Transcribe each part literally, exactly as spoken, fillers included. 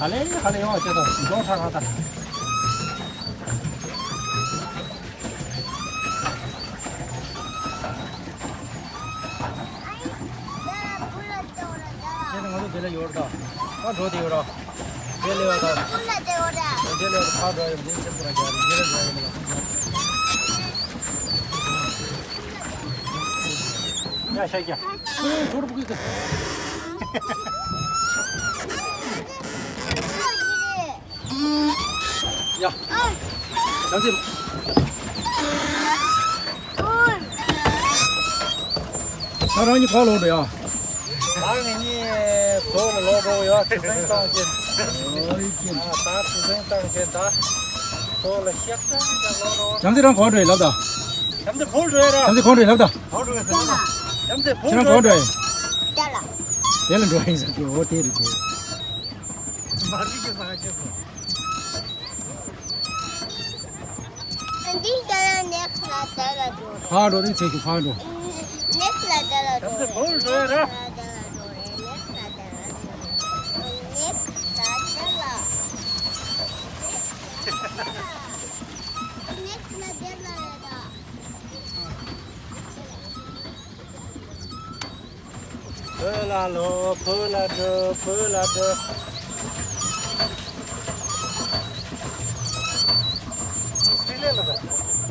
ཨ་ལེ་ཧ་ལེ་ཡོང་བ་ཅེ་དང་འགྲོ་ཁྲ་ཁ་དང་། ཁྱེད་ང་ཚོ་དེ་ལ་ཡོད་ར། ད་འགྲོ་དེ་ཡོད་ར། དེ་ལས་བ་ད། དེ་ལས་བ་ད་ཕར་འགྲོ་ཡོད་འདི་ཚེ་པུ་ར་རྒྱ་རེད། འདི་ལ་འགྲོ་ཡོད་ནི། ཡ་ཤ་རྒྱ། ཨོ་ཐོར་བུ་གི་ད། ཡ། བྱམས་བརྩེ། ད་རང་གཉིས་ག་པར་ལོག་འགྲོ་ཡ། ད་ང་གཉིས་བོད་ལ་ལོག་འགྲོ་ཡ། གྲུ་གཟིངས་བཏང་གི་ད། ཨོ་ཡ། ད་གྲུ་གཟིངས་བཏང་གི་ད། བོད་ལ་གཤེགས་ས་ཡ་ལོག་འགྲོ། བྱམས་བརྩེ་རང་ག་པར་འགྲོ་ཡ་ལབ་ད། བྱམས་བརྩེ་བོད་འགྲོ་ཡ་ར། བྱམས་བརྩེ་ག་པར་འགྲོ་ཡ་ལབ་ད། བྱམས་བརྩེ་བོད་འགྲོ་ཡ་ར། དེ་ལ་འགྲོ་ཡ་ཡིན་ས་ཀྱི་འོ་དེ་རེད་དེ། མ་རིག་གི་ས་ཆ་སོ། འདི་ལྟར་ནེག་སི་ལ་དེ་ལ་འགྲོ་རེད། ཕར་འགྲོ་དེ་ཚེ་ཞིག་ཕར་འགྲོ། ནེག་སི་ལ་དེ་ལ་འགྲོ་རེད། ནེག་སི་ལ་དེ་ལ་འགྲོ་རེད། ནེག་སི་ལ་དེ་ལ་འགྲོ་རེད། ནེག་སི་ལ་དེ་ལ། ནེག་སི་ལ་དེ་ལ་རེད་ད། བོད་ལ་ལོག་བོད་ལ་འགྲོ། བོད་ལ་འགྲོ།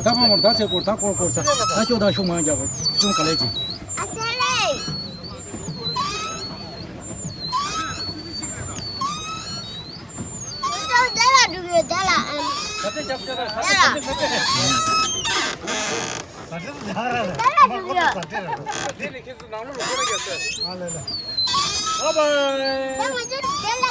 ད་ཕ་མར་ད་ཚེ་སྐོར་ད་སྐོར་སྐོར་ད་ད་ཅོག་ད་ཤུགས་མང་རྒྱག་གོ་སུམ་ག་ལེ་ཅི། ཨ་ཙི་ལེ། ཅོག་དེ་ལ་འགྲོ་གི་དེ་ལ་ཨམ། ད་ལྟ་རྒྱབ་ཅོག་ད་ད་ལྟ་ད་ལྟ་ད་ལྟ། ད་ལྟ་ད་ལྟ་འགྲོ་གི་ཡོད། དེ་ནི་ཁྱེད་ཚོ་ནང་ལོགས་ལ་སྐོར་ར་རྒྱག་ཟེར། ཨ་ལེ་ལེ། Bye bye. ད་ང་ཚོ་དེ་ལ་